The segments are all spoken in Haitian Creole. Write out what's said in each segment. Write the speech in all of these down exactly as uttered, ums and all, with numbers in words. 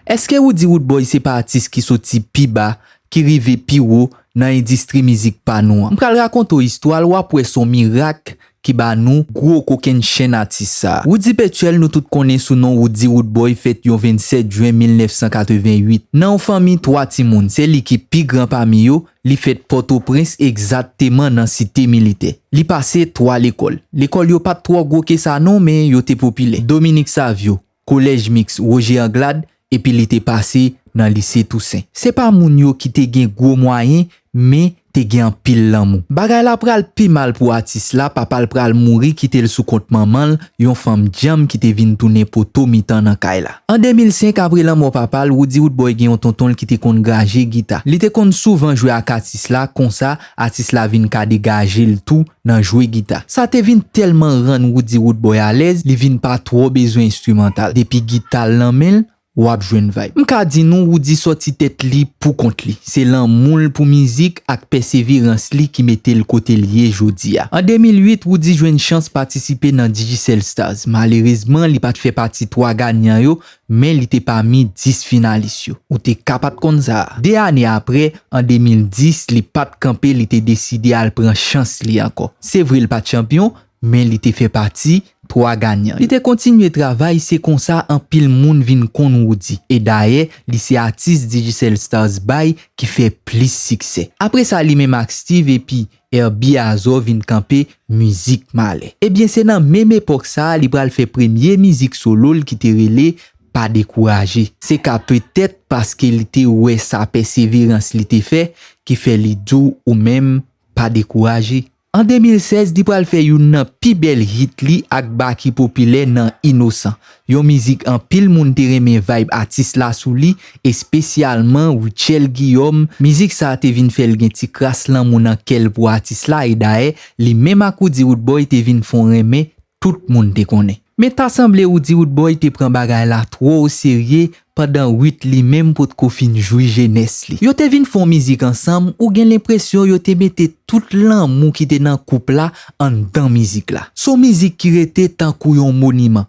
Èske Roody Roodboy se pa atis ki soti pi ba, ki rive pi wo nan endistri mizik pa nou an? M pral rakonte w istwa l, w ap wè se yon mirak ki ba nou gwo kokennchenn atis sa a. Roody Petuel, nou tout konnen sou non Roody Roodboy, fèt yon vennsèt jen mil nèf san katrevenn uit nan yon fanmi twa timoun. Se li ki pi gran pami yo, li fèt Pòtoprens, egzakteman nan Site Militè. Li pase twa lekòl. Lekòl yo pa t twò gwo ke sa non, men yo te popilè. Dominique Savio, Kolèj Miks Roger Anglade, epi li te pase nan Lise Tousen. Se pa moun yo ki te gen gwo mwayen, men te gen anpil lanmou. Bagay la pral pi mal pou atis la, papa l pral mouri kite l sou kont manman l, yon fanm djanm ki te vin tounen poto mitan nan kay la. An de mil senk, apre lanmò papa l, Roody Roodboy gen yon tonton l ki te konn graje gita. Li te konn souvan jwe ak atis la, konsa atis la vin ka degaje l tou nan jwe gita. Sa te vin tèlman rann Roody Roodboy alèz, li vin pa twò bezwen enstrimantal. Depi gita l nan men l, w ap jwenn vibe. M ka di nou, Roody sòti tèt li pou kont li. Se lanmou l pou mizik ak pèseverans li ki mete l kote l ye jodi a. An de mil uit, Roody jwenn chans patisipe nan Digicel Stars. Malerezman, li pa t fè pati twa ganyan yo, men li te pami dis finalis yo. Ou te ka pa t konn sa a. De ane apre, an de mil dis, li pa t kanpe, li te deside al pran chans li ankò. Se vre l pa t chanpyon, men li te fè pati twa ganyan. Li te kontinye travay, se konsa anpil moun vin konn Roody. E dayè, li se atis Digicel Stars bay ki fè plis siksè. Apre sa, li menm ak Steve epi Herby Azor vin kanpe mizik malè. Ebyen, se nan menm epòk sa a, li pral fè premye mizik solo l ki te rele Pa Dekouraje. Se ka petèt paske li te wè sa pèseverans li te fè ki fè li di w ou menm pa dekouraje. An de mil sèz, li pral fè youn nan pi bèl hit li ak Baky Popilè nan Inosan, yon mizik anpil moun te renmen vibe atis la sou li, espesyalman Rutshelle Guillaume. Mizik sa a te vin fè l gen ti kras lanmou nan kè l pou atis la, e dayè, li menm ak Roody Roodboy te vin fè w renmen tout moun te konnen. Men ta sanble Roody Roodboy te pran bagay la twò oserye, pandan Ruth li menm potko fin jwi jenès li. Yo te vin fè yon mizik ansanm, ou gen lenpresyon yo te mete tout lanmou ki te nan koup la anndan mizik la. Se yon mizik ki rete tankou yon moniman.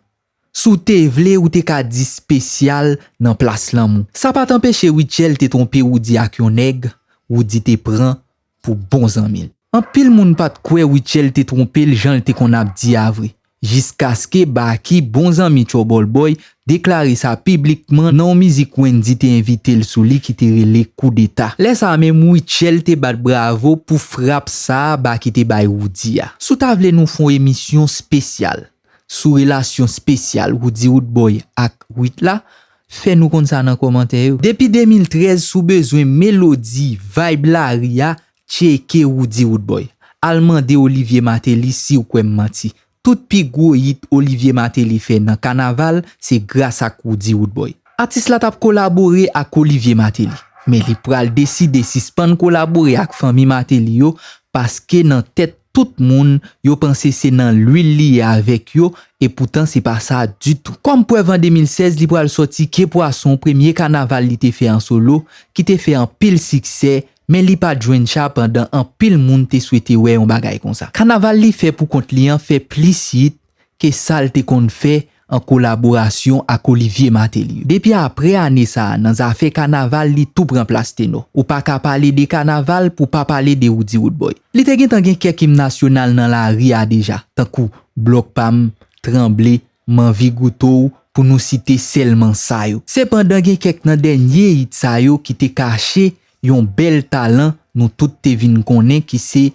Si w te vle, ou te ka di espesyal nan plas lanmou. Sa pa t anpeche Rutshelle te twonpe Roody ak yon nèg Roody te pran pou bon zanmi l. Anpil moun pa t kwè Rutshelle te twonpe l jan l te konn ap di a vre. Jiskaske Baky, bon zanmi Trouble Boy, deklare sa piblikman nan yon mizik Wendy te envite l sou li ki te rele Koudeta. Lè sa a menm, Rutshelle te bat bravo pou frap sa a Baky te bay Roody a. Si w ta vle nou fè yon emisyon espesyal sou relasyon espesyal Roody Roodboy ak Ruth la, fè nou konn sa nan kòmantè yo. Depi de mil trèz, si w bezwen melodi, vibe lari a, tcheke Roody Roodboy. Al mande Olivier Martelly si w kwè m manti. Tout pi gwo hit Olivier Martelly fè nan kanaval, se gras ak Roody Roodboy. Atis la t ap kolabore ak Olivier Martelly, men li pral deside sispann kolabore ak fanmi Martelly yo, paske nan tèt tout moun, yo panse se nan lwil li ye avèk yo, e poutan se pa sa ditou. Kòm prèv, an de mil sèz, li pral sòti Ke Pwason, premye kanaval li te fè an solo, ki te fè anpil siksè, men li pa t jwenn cha pandan anpil moun te swete wè yon bagay konsa. Kanaval li fè pou kont li an fè plis hit ke sa l te konn fè an kolaborasyon ak Olivier Martelly. Depi apre ane sa a, nan zafè kanaval, li tou pran plas tenò. Ou pa ka pale de kanaval pou pa pale de Roody Roodboy. Li te gentan gen kèk im nasyonal nan lari a deja, tankou Blòk Pa M, Tranble, M Anvi Goute W, pou nou site sèlman sa yo. Sepandan, gen kèk nan dènye hit sa yo ki te kache yon bèl talan nou tout te vin konnen ki se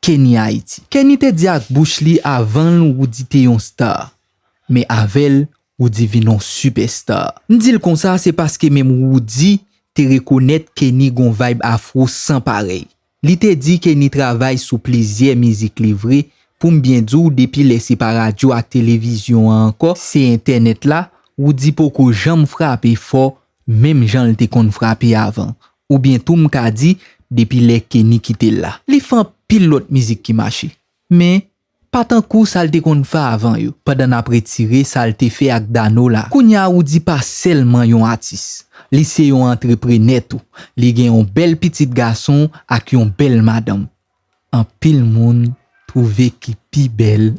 Kenny Haiti. Kenny te di ak bouch li avan l Roody te yon star, men avè l, Roody vin yon sipèsta. M di l konsa, se paske menm Roody te rekonèt Kenny gon vibe afro san parèy. Li te di Kenny travay sou plizyè mizik li vre, pou m byen di w, depi lè se pa radyo ak televizyon an ankò, se entènèt la, Roody poko janm frape fò, menm jan l te konn frape avan. Oubyen tou m ka di, depi lè Kenny kite l la. Li fè anpil lòt mizik ki mache. Men, pa tankou sa l te konn fè avan yo, pandan n ap retire sa l te fè ak Dano la. Kounye a Roody pa sèlman yon atis, li se yon antreprenè tou. Li gen yon bèl pitit gason ak yon bèl madanm. Anpil moun twouve ki pi bèl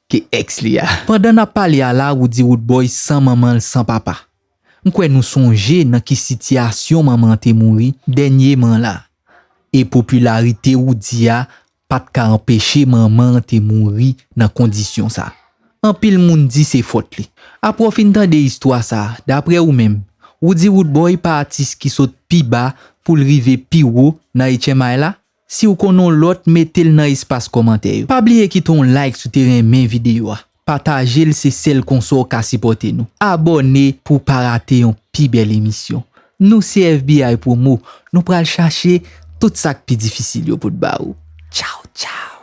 ke èks li a. Pandan n ap pale a la, Roody Roodboy san manman l, san papa. M kwè nou sonje nan ki sitiyasyon manman an te mouri dènyeman la. E popilarite Roody a pa t ka anpeche manman an te mouri nan kondisyon sa. Anpil moun di se fòt li. Apre w fin tande istwa sa, daprè ou menm, Roody Roodboy pa atis ki sot pi ba pou l rive pi wo nan H M I la? Si w konnen yon lòt, mete l nan espas kòmantè yo. Pa bliye kite yon like si w te renmen videyo a. Pataje l, se sèl konsa w ka sipòte nou. Abòne pou w pa rate yon pi bèl emisyon. Nou se F B I Promo, nou pral chache tout sa k pi difisil yo pou n ba ou. Tchaw, tchaw!